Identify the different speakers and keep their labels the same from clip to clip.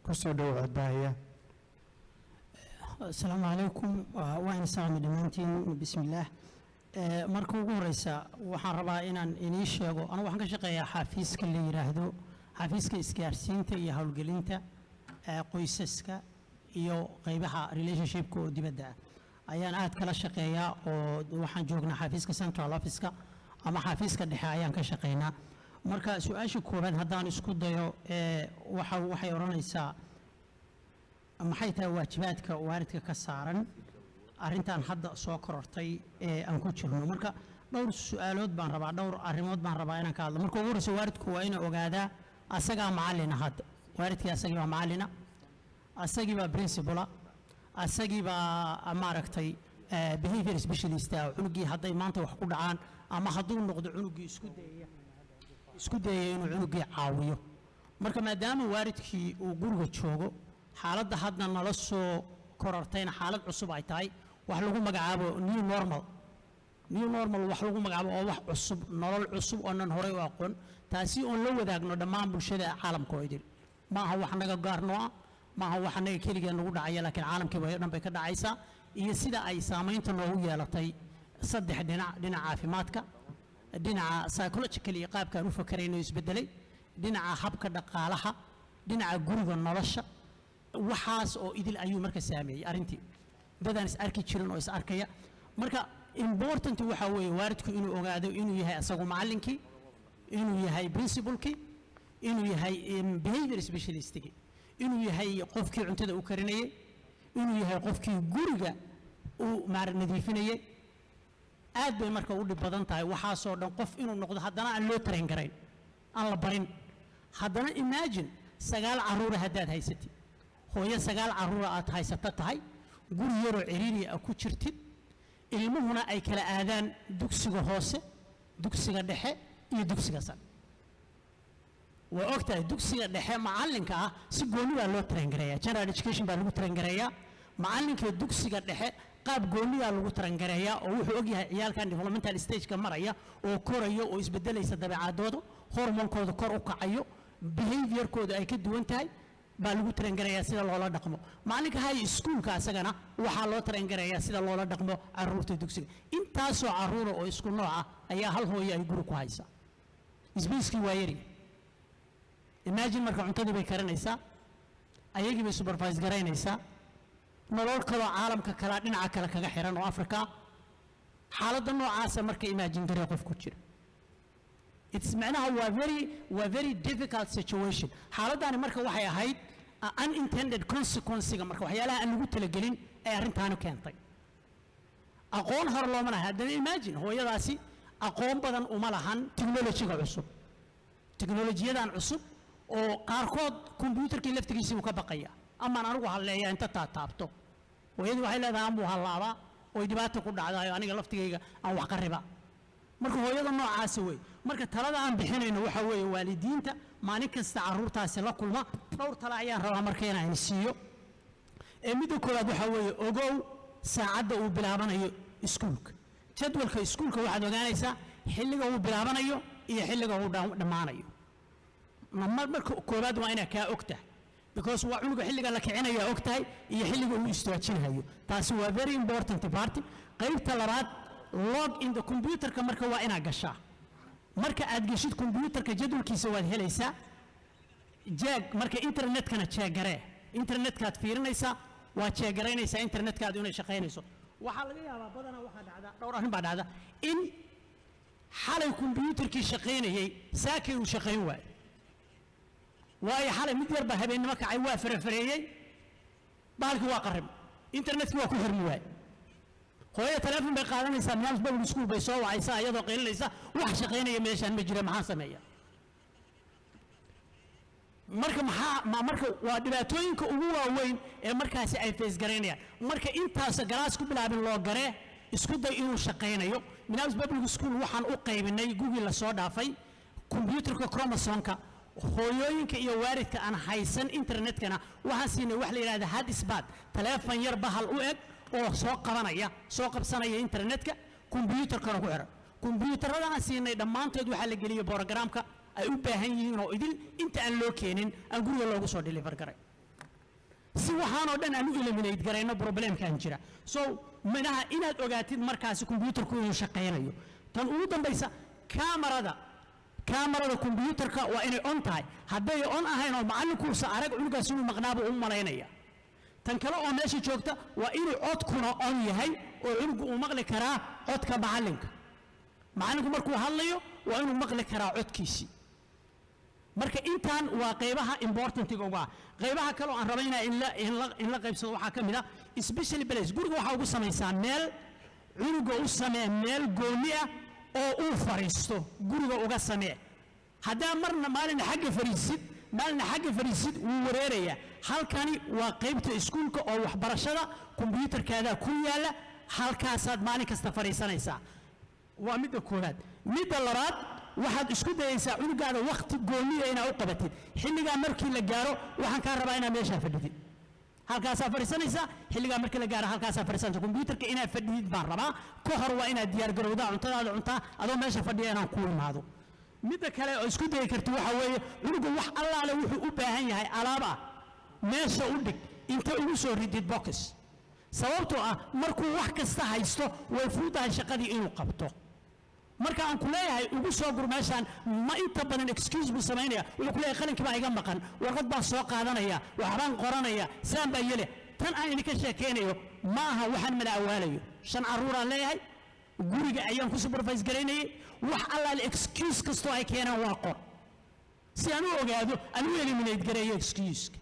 Speaker 1: Kusoo dhow codbaahiya.
Speaker 2: Asalaamu calaykum, waan salaamay dhammaantiin. Bismillaah. Marka ugu horeysa waxaan rabaa inaan inii sheego, anigu waxaan ka shaqeeyaa xafiiska la yidhaahdo xafiiska isgaarsiinta iyo howlgelinta qoysaska iyo qeybaha relationshipka oo dibadda ah ayaan aad kala shaqeeyaa, oo waxaan joognaa xafiiska central office-ka ama xafiiska dhexe ayaan ka shaqeynaa. Marka su-aasha koowaad haddaan isku dayo, waxay odhanaysaa: maxay tahay waajibaadka waalidka ka saaran arrintan hadda soo korortay ee aan ku jirno? Marka dhowr su-aalood baan rabaa, dhowr arrimood baan rabaa inaan ka hadlo. Marka ugu horreysa, waalidku waa inuu ogaadaa asagaa macallina hadda. Waalidkii asagii baa macallina, asagii baa principal ah, asagii baa maaragtay behavior specialist ah. Cunugii hadday maanta wax ku dhacaan ama hadduu noqdo cunugii isku dayaya inuu cunugii caawiyo. Marka maadaama waalidkii uu guriga joogo, xaaladda hadda nala soo korortayna xaalad cusub ay tahay, wax lagu magacaabo new normal, new normal wax lagu magacaabo oo wax cusub, nolol cusub oonan horey u aqoon, taasi oon la wadaagno dhammaan bulshada caalamka oo idil. Ma aha wax naga gaarnoo ah, ma aha wax naga keligeen nagu dhacaya, laakiin caalamkiiba oo dhan bay ka dhacaysaa. Iyo sida ay saamaynta noogu yeelatay saddex dhinac: dhinaca caafimaadka, dhinaca psychological iyo qaabkaan u fakarayno isbedelay, dhinaca habka dhaqaalaha, dhinaca guriga nolosha. Waxaas oo idil ayuu marka saameeyey arrintii, dadaan is arki jirin oo is arkaya. Marka important waxaa weeye waalidku inuu ogaado inuu yahay asagu macallinkii, inuu yahay principalkii, inuu yahay behavior specialistigii, inuu yahay qofkii cuntada u karinayay, inuu yahay qofkii guriga u maar nadiifinayay. Aad bay marka u dhib badan tahay waxaasoo dhan qof inuu noqdo, haddana aan loo train garayn, aan la barin. Haddana imagine sagaal carruura haddaad haysatid, hooyo sagaal carruura aad haysato tahay, guri yaroo ciriiri ah ku jirtid, ilmuhuna ay kala aadaan dugsiga hoose, dugsiga dhexe iyo dugsiga sare. Waa og tahay dugsiga dhexe macallinka ah si gooni baa loo train gareeyaa, general education baa lagu train gareeyaa. Macallinka dugsiga dhexe qaab gooniyaa lagu train gareeyaa, oo wuxuu ogyahay ciyaalkan developmental stageka maraya oo koraya oo isbedelaysa dabeecadooda, hormonkooda kor u kacayo, behaviorkooda ay ka duwan tahay baa lagu train gareeyaa sida loola dhaqmo. Macallinka high schoolka asagana waxaa loo train gareeyaa sida loola dhaqmo carruurta dugsiga. Intaasoo carruura oo isku nooc ah ayaa hal hooyo ay guri ku haysaa. Spacekii waa yarya. Imagine marka cuntadii bay karinaysaa, ayagii bay supervise garaynaysaa, nolol kaloo caalamka kalaa dhinaca kale kaga xiran oo Afrika ah. Xaaladda noocaasa marka imagine garee qof ku jira. It's macnaha waa very difficult situation. Xaaladdaani marka waxay ahayd unintended consequence-ga, marka waxyaalaha aan lagu talagelin ay arrintaani keentay. Aqoon hore looma laha. Haddana imagine hooyadaasi aqoon badan uma lahan technology-ga cusub, teknolojiyadan cusub oo qaarkood kombyuutarkii laftigiisii uu ka baqaya, amaan anigu halleeya inta taataabto. Hooyadii waxay leedahay ambuu hallaabaa oy dhibaata ku dhacdayo, aniga laftigayga aan wax qarriba. Marka hooyada noocaasi wey. Marka talada aan bixinayno waxaa weeye, waalidiinta maalin kasta carruurtaasi la kulma, dhowr tala ayaan rabaa marka inaan siiyo. Ee midda koowaad waxaa weeye, ogow saacadda uu bilaabanayo iskuulka. Jadwalka iskuulka waxaad ogaanaysaa xilliga uu bilaabanayo iyo xilliga uu dhammaanayo. Marka koowaad waa inaad kaa og tahay, because waa cunuga xilliga la kicinaya og tahay iyo xilliga uu istaajinayo. Taasi waa very important part. Qaybta labaad, log in the computerka marka waa inaad gashaa. Marka aad geshid computerka, jadwalkiisa waad helaysaa. Check marka internetkana check garee. Internetkaad fiirinaysaa, waa check garaynaysaa internetkaadu inay shaqaynayso. Waxaa laga yaabaa badanaa waxaa dhacda, dhowr arrin baa dhacda, in xalay computerkii shaqaynayay saakay uu shaqayn waayo, waayo xalay mid yar baa habeennimo kacay, waa farafareeyey bahalkii, waa qarrib, internetkii waa ku xirmi waaye. Hooyo teleefon bay qaadanaysaa, Minneapolis Public School bay soo wacaysaa iyadoo qaylinaysa: "Wax shaqaynaya meeshaan ma jira, maxaan sameeya?" Marka maxaa ma marka waa dhibaatooyinka ugu waaweyn ee markaasi ay face garaynayaan. Marka intaas class ku bilaabin loo garee, isku day inuu shaqaynayo. Minneapolis Public School waxaan u qaybinay gugii lasoo dhaafay computerka Chromebook-ka. Hooyooyinka iyo waalidka aan haysan internetkana waxaan siinay wax la yidhahda hotspot, taleefon yar bahal u eg oo soo qabanaya, soo qabsanaya internetka, computerkana ku xiran. Computerada aan siinay dhammaantood waxaa la geliyey programka ay u baahan yihiin oo idil inta aan loo keenin, aan guriga loogu soo deliver garay. Si waxaanoo dhan aan u eliminate garayno problemkan jira. So manaha inaad ogaatid markaasi kombyuutarku inuu shaqaynayo. Tan ugu dambaysa, kaamarada kombyuutarka waa inay on tahay. Hadday on ahayn oo macallinkuusa arag, cunugaas inuu maqnaaba u malaynaya. Tan kale oo meesha joogta waa inuu codkuna on yahay oo cunugu uu maqli karaa codka macallinka. Macallinku markuu hadlayo waa inuu maqli karaa codkiisii. Marka intaan waa qaybaha importantiga uga ah. Qaybaha kale oo aan raba inaa in la qaybsado waxaa ka mid ah specially place. Guriga waxaa ugu samaysaa meel, cunuga u samee meel gooni ah oo uu fariisto. Guriga uga samee. Haddaa marna maalina xagga fariisid, maalina xagga fariisid, wuu wareerayaa. Halkani waa qaybta iskuulka oo waxbarashada, kombiyuutarkaadaa ku yaalla, halkaasaad maalin kasta fadhiisanaysaa. Waa midda koowaad. Midda labaad, waxaad isku dayaysaa cunugaada wakhti gooniya inaad u qabatid. Xilligaa markii la gaaro waxaan kaa rabaa inaad meeshaa fadhidid. Halkaasaa fadhiisanaysaa. Xilligaa markii la gaaro halkaasaa fadhiisanaysa. Kombiyuutarka inaad fadhidid baan rabaa. Ka hor waa inaad diyaargarowdaa, cuntadaada cuntaa, adoo meesha fadhiya inaan kuu imaado. Midda kale oo isku dayi karti waxaa weeye, cunugu wax allaale wuxuu u baahan yahay alaab ah meesha u dhig, inta ugu soo ridid box. Sababtoo ah markuu wax kasta haysto way fududahay shaqadii inuu qabto. Marka aan ku leeyahay ugu soo gur meeshaan, ma inta badan excuse buu samaynaya. Wuxuu ku leeyahay, "Qalinkii baa iga maqan, warqad baan soo qaadanaya, waxbaan qoranaya, saan baa yele." Tan aan idinka sheekaynayo ma aha waxaan mala awaalayo. Shan carruuraan leeyahay, guriga ayaan ku supervise garaynayay. Wax allaale excuse kastoo ay keenaan waa qor, si aan u ogaado, aan u eliminate gareeyo excuse-ka.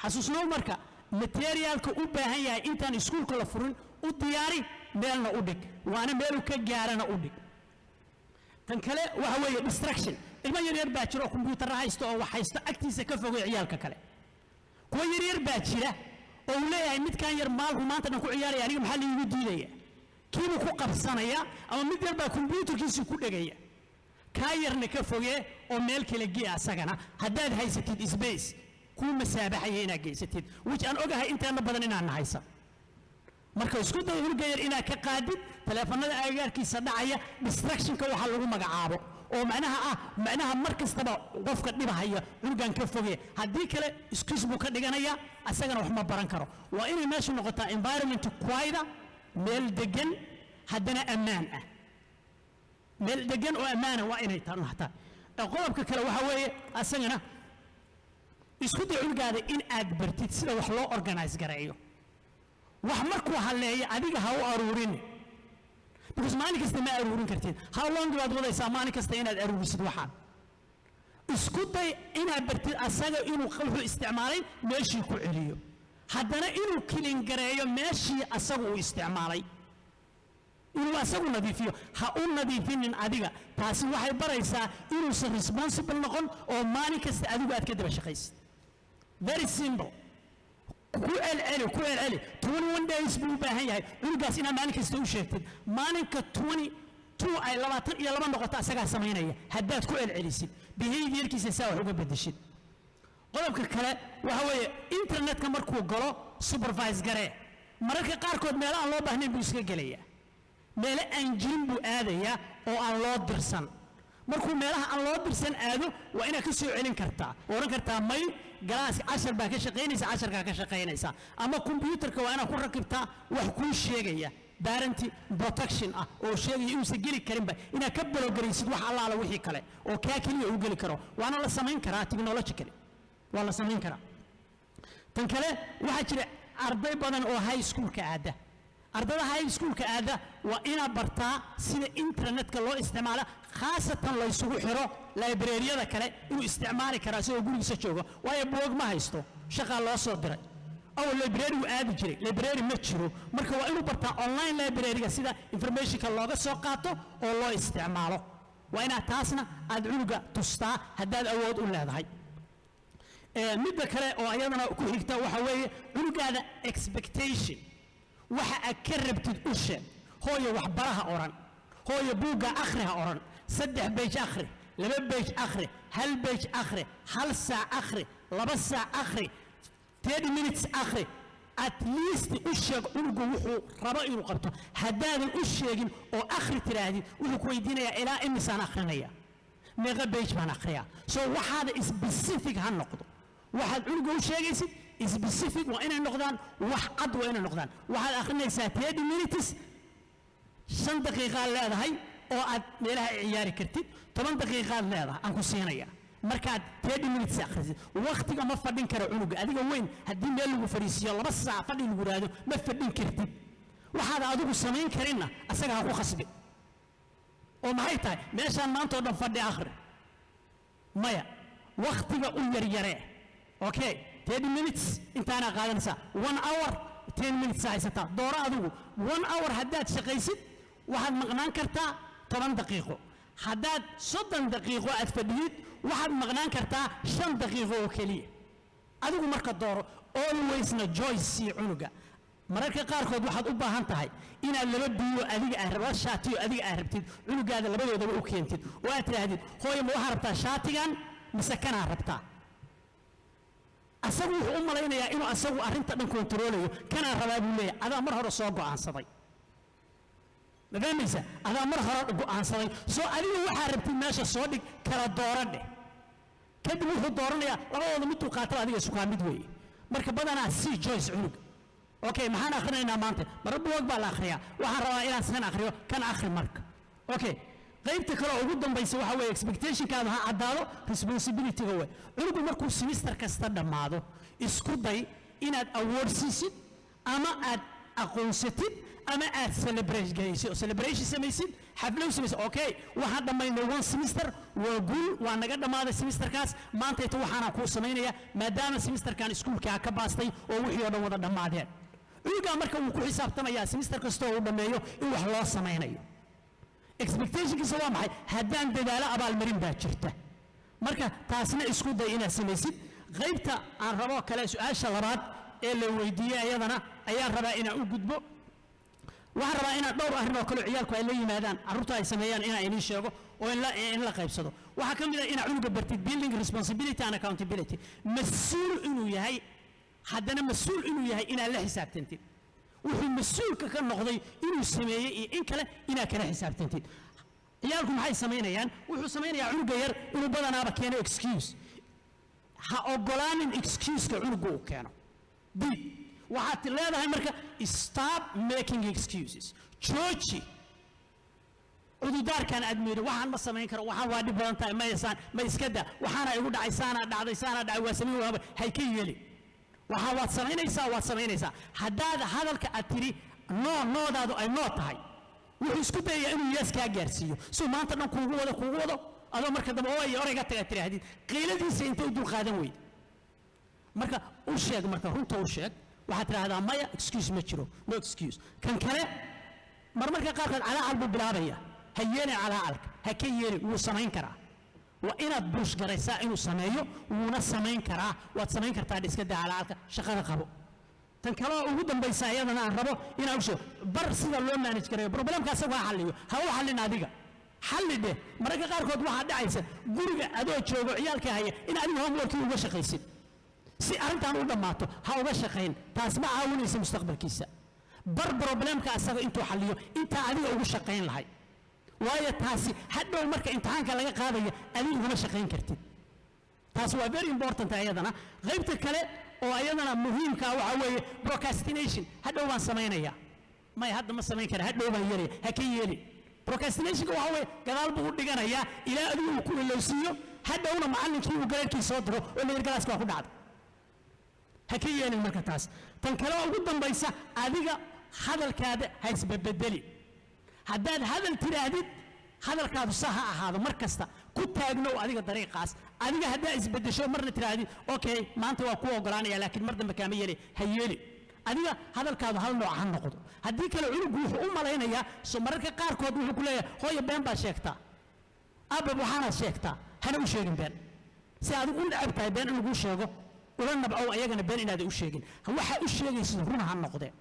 Speaker 2: Xasuusnow marka, materialka u baahan yahay intaan iskuulka la furin u diyaari, meelna u dhig, waana meelu ka gaarana u dhig. Tan kale waxa weeye distraction. Ilmo yaryar baa jira oo kombiyuutarra haysta oo wax haysta, agtiisa ka fogay ciyaalka kale. Kuwa yaryar baa jira oo uu leeyahay, "Midkan yar maalku maanta dhan ku ciyaaraya, aniga maxaa liigu diidaya?" Kiibuu ku qabsanaya, ama mid yar baa kombiyuutarkiisii ku dhegaya. Kaa yarna ka fogee oo meel kale gee asagana, haddaad haysatid space kuu masaabaxaya inaad geysatid, which aan ogahay inteena badan inaan haysan. Marka isku day cunuga yar inaad ka qaadid taleefanada agagaarkiisa dhacaya, distractionka waxa lagu magacaabo oo macnaha ah, macnaha mar kastaba qofka dhibahaya, cunugan ka foge. Haddii kale excuse buu ka dhiganaya, asagana wax ma baran karo. Waa inay meeshu noqotaa environment quiet, meel degan haddana ammaan ah. Meel degan oo ammaana waa inay tahay. Qodobka kale waxa weeye asagana, isku day cunugaada in aad bartid sida wax loo organize gareeyo. Wax markuu halleeyo adiga ha u aruurin, because maalin kasta ma aruurin kartid. How long baad wadaysaa maalin kasta inaad aruurisid waxaan? Isku day inaad bartid asaga inuu wuxuu isticmaalay meeshii ku celiyo, haddana inuu clean gareeyo meeshii asaga uu isticmaalay, inuu asagu nadiifiyo. Ha u nadiifinin adiga. Taasi waxay baraysaa inuusan responsible noqon oo maalin kasta adigu aad ka daba shaqaysid. Very simple. Ku celceli, ku celceli. 21 days buu u baahan yahay cunugaas inaad maalin kasta u sheegtid. Maalinka 22 ay 22 noqoto asagaa samaynaya, haddaad ku celcelisid, behaviorkiisa saa wax uga bedeshid. Qodobka kale waxa weeye, internetka markuu galo supervise garee. Mararka qaarkood meelo aan loo baahnayn buu iska gelayaa, meelo aan jirin buu aadayaa oo aan loo dirsan. Markuu meelaha aan loo dirsan aado waa inaad ka soo celin kartaa oo odhan kartaa, "May, class cashar baa ka shaqaynaysa, casharkaa ka shaqaynaysa." Ama kombiyuutarka waa inaad ku rakibtaa wax kuu sheegaya, parent protection ah, oo sheegaya inuusan geli karinba, inaad ka block garaysid wax allaala wixii kale oo kaa keliya uu geli karo. Waana la samayn karaa, technologically waa la samayn karaa. Tan kale, waxaa jira arday badan oo high schoolka aada. Ardada high schoolka aada waa inaad bartaa sida internetka loo isticmaalo, khaasatan laysugu xiro libraryada kale, inuu isticmaali karaa isagoo gurigiisa jooga. Waayo buug ma haysto, shaqaa loo soo diray. Awal library uu aadi jiray, library ma jiro. Marka waa inuu bartaa online libraryga sida informationka looga soo qaato oo loo isticmaalo. Waa inaad taasna aad cunuga tustaa haddaad awood u leedahay. Midda kale oo ayadana ku xigta waxa weeye, cunugaada expectation, waxa aad ka rabtid u sheeg. "Hooyo, waxbaraha odhan, hooyo, buugga akhri" ha odhan. Saddex page akhri, laba page akhri, hal page akhri, hal saac akhri, 2 saac akhri, 30 minutes akhri. At least u sheeg cunugu wuxuu rabo inuu qabto. Haddaadan u sheegin oo "akhri" tiraahdid, wuxuu ku weydiinayaa, "Ilaa imisaan akhrinaya? Meeqa page baan akhriyaa?" So waxaada specific ha noqdo. Waxaad cunuga u sheegaysid specific waa inay noqdaan, wax cad waa inay noqdaan. Waxaad akhrinaysaa 30 minutes, 5 daqiiqaad leedahay oo aad meelaha ciyaari kartid, 10 daqiiqaad leedahay aan ku siinaya markaad 30 minutes akhrisid. Wakhtiga ma fadhin karo cunuga. Adiga weyn haddii meel lagu fadhiisiiyo, 2 saac fadhi lagu yidhaahdo, ma fadhin kartid. Waxaad adigu samayn karinna asaga ha ku khasbi. Oo maxay tahay meeshaan maanta oo dhan fadhi akhri? Maya, wakhtiga u yaryaree. Okay, 30 minutes intaanaa qaadanaysaa, 1 hour 10 minutes haysataa, dooro adigu. 1 hour haddaad shaqaysid, waxaad maqnaan kartaa 10 daqiiqo. Haddaad 30 daqiiqo aad fadhiyid, waxaad maqnaan kartaa 5 daqiiqo oo keliya. Adigu marka dooro. Alwaysna choice sii cunuga. Mararka qaarkood waxaad u baahan tahay inaad laba biyo adiga aad laba shaatiyo adiga aad rabtid cunugaada labadoodaba u keentid oo aad tidhaahdid, "Hooyo, ma waxaa rabtaa shaatigan mise kanaa rabtaa?" Asagu wuxuu u malaynayaa inuu asagu arrinta dhan kontaroolayo. "Kanaa rabaa," buu leeyahay. Adaa mar hore soo go'aansaday, ma fahmaysa? Adaa mar hore go'aansaday. Soo adiga waxaa rabtid meesha soo dhig, kala dooro dheh. Kadib wuxuu dooranayaa labadooda miduu qaataba, adiga isukaa mid weeye. Marka badanaa sii choice cunuga. Okay, maxaan akhrinaynaa maanta? Marar buug baa la akhriyaa. Waxaan rabaa inaan san akhriyo, kan akhri marka. Okay, qaybta kale oo ugu dambaysa waxa weeye expectationkaadu ha caddaado, responsibilityga wey. Cunugu markuu semester kasta dhammaado, isku day inaad award siisid ama aad aqoonsatid ama aad celebrate garaysid oo celebration samaysid, xaflad u samaysid. Okay, waxaan dhammaynay one semester, waa guul, waa naga dhammaaday semesterkaas. Maantayta waxaanaan kuu samaynaya maadaama semesterkan iskuulkaa ka baastay oo wixii oo dhan wada dhammaadeen. Cunugaa marka wuu ku xisaabtamayaa semester kasta oo uu dhammeeyo in wax loo samaynayo. Expectationkiisa waa maxay? Haddaan dadaalo, abaalmarin baa jirta. Marka taasna isku day inaad samaysid. Qaybta aan rabo kale, su-aasha labaad ee la weydiiyey ayadana ayaan rabaa inaan u gudbo. Waxaan rabaa inaan dhowr arrin oo kale oo ciyaalku ay la yimaadaan, carruurta ay sameeyaan, inaan inii sheego oo in la qaybsado. Waxaa ka mid ah inaad cunuga bartid building responsibility and accountability, mas-uul inuu yahay, haddana mas-uul inuu yahay inaad la xisaabtantid. Wuxuu mas-uulka ka noqday inuu sameeyey iyo in kale inaad kala xisaabtantid. Ciyaalku maxay samaynayaan? Wuxuu samaynayaa cunuga yar inuu badanaaba keeno excuse. Ha ogolaanin excuseka cunugu uu keeno, diid. Waxaad leedahay marka, "Stop making excuses." Jooji cududaarkan aad meedho, "Waxaan ma samayn karo, waxaan waa dhib badan tahay, ma isaan, ma iska da, waxaana igu dhacay, saanaa dhacday, saanaa dhacay, waa samayn waaba." Hay ka yeelin. Waxa waad samaynaysaa, waad samaynaysaa. Haddaad hadalka aad tidhi no, noodaadu ay no tahay, wuxuu isku dayayaa inuu yes kaa gaarsiiyo, suu maanta dhan kuugu wado, kuugu wado, adoo marka dambe oo ay orayga taga tidhaahdid qiiladiisa intay u dul qaadan weyd. Marka u sheeg, marka runta u sheeg. Waxaad tidhaahdaa, "Maya, excuse ma jiro, no excuse." Kan kale, marmarka qaarkood calaacal buu bilaabaya. Ha yeelin calaacalka, ha ka yeelin. Wuu samayn karaa, waa inaad push garaysaa inuu sameeyo. Wuuna samayn karaa, waad samayn kartaa. Iska daa calaacalka, shaqada qabo. Tan kale oo ugu dambaysa ayadana aan rabo inaan u sheego, bar sida loo manage garayo problemka. Asagu ha xalliyo, ha u xallin, adiga xalli dheh. Mararka qaarkood waxaa dhacaysa guriga adoo joogo ciyaalka haya in adiga homeworkii uga shaqaysid si arrintan u dhammaato. Ha uga shaqayn, taas ma caawinaysa mustaqbalkiisa. Bar problemka asaga intuu xalliyo intaa adiga ugu shaqayn lahay, waayo taasi hadhow marka imtixaanka laga qaadayo adiga uguma shaqayn kartid. Taas waa very important ayadana. Qaybta kale oo ayadana muhiimka ah waxaa weeye procrastination. "Hadhow baan samaynaya, may, hadda ma samayn kara, hadhow baan yeelaya." Ha ka yeelin. Procrastinationka waxaa weeye gadaal buu u dhiganayaa ilaa adigu uu ku ilowsiiyo, hadhowna macallinkii uu gradekii soo diro oo la yidhi classka waa ku dhacday. Ha ka yeelin marka taas. Tan kale oo ugu dambaysa, adiga hadalkaada ha isbabedeli. Haddaad hadal tidhaahdid, hadalkaadu sa ha ahaado mar kasta, ku taagnow adiga dariiqaas. Adiga haddaa isbedesho, marna tidhaahdid, "Okay, maanta waa ku ogolaanaya, laakiin mar dambe kaama yeeli," ha yeeli. Adiga hadalkaadu hal nooc ha noqdo. Haddii kale cunugu wuxuu u malaynayaa, so mararka qaarkood wuxuu ku leeyahay, "Hooya, been baad sheegtaa, abab waxaanaad sheegtaa." Hana u sheegin been. Si adigu u necab tahay been in laguu sheego, ula nabcow ayagana been inaadan u sheegin. Waxa u sheegaysid run ha noqdeen.